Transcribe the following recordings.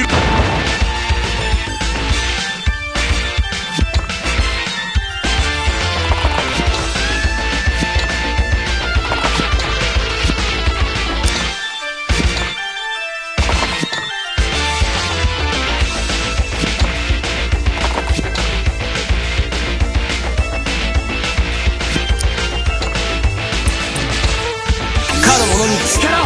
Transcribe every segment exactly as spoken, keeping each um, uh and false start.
かの者に力を。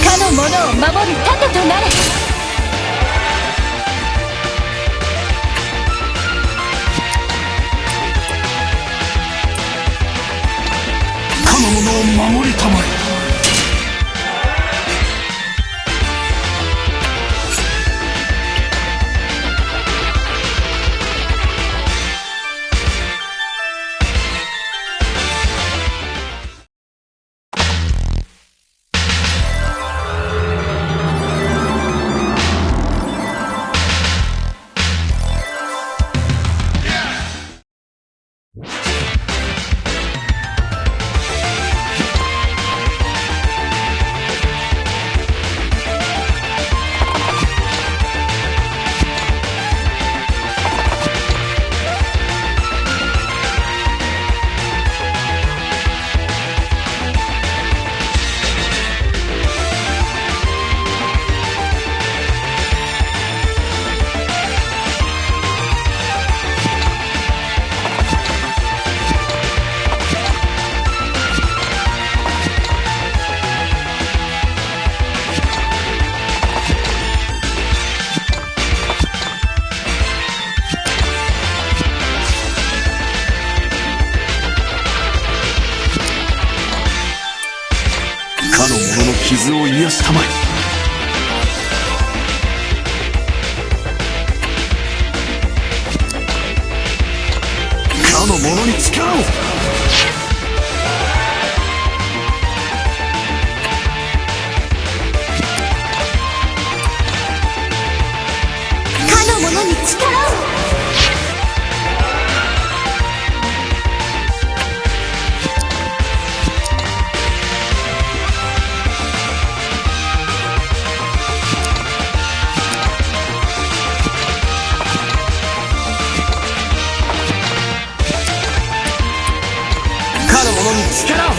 かの者を守る盾となれ。かの者を守りたまえ。かの者の傷を癒したまえ。かの者に力を。かの者に力を。かの者に力を。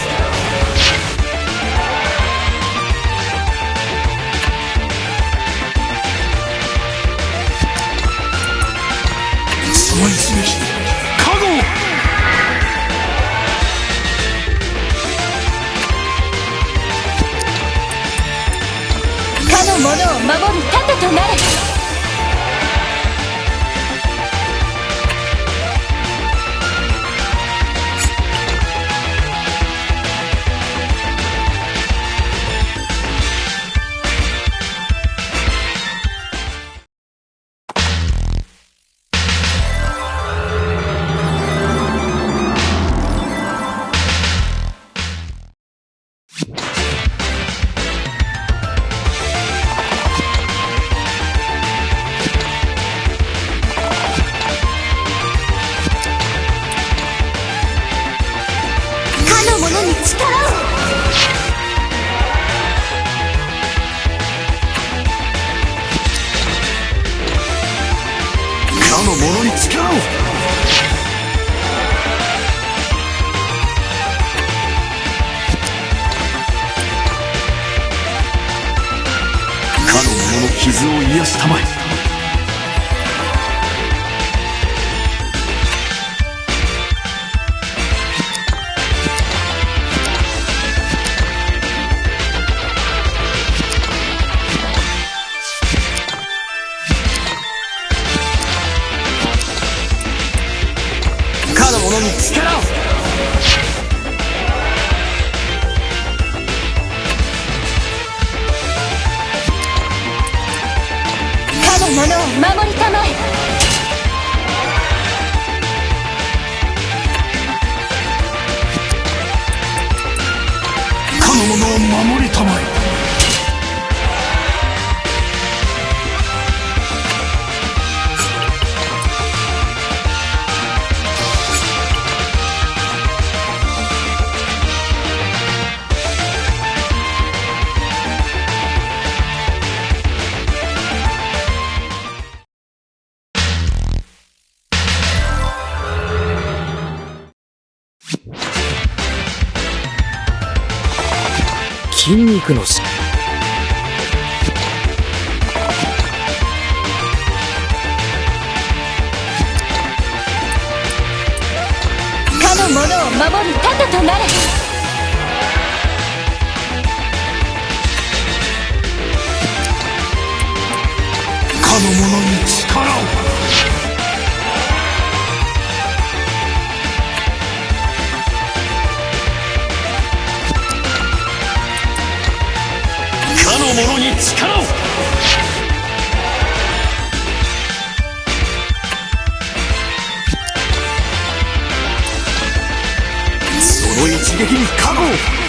その一撃、加護を。かの者を守る盾となれ。かの者に力を。かの者に力を。かの者の傷を癒したまえ。力を。かの者を守りたまえ。かの者を守りたまえ。筋肉のし、かの者を守り盾となれ。かの者に力を。かの者に力を。その一撃に覚悟を。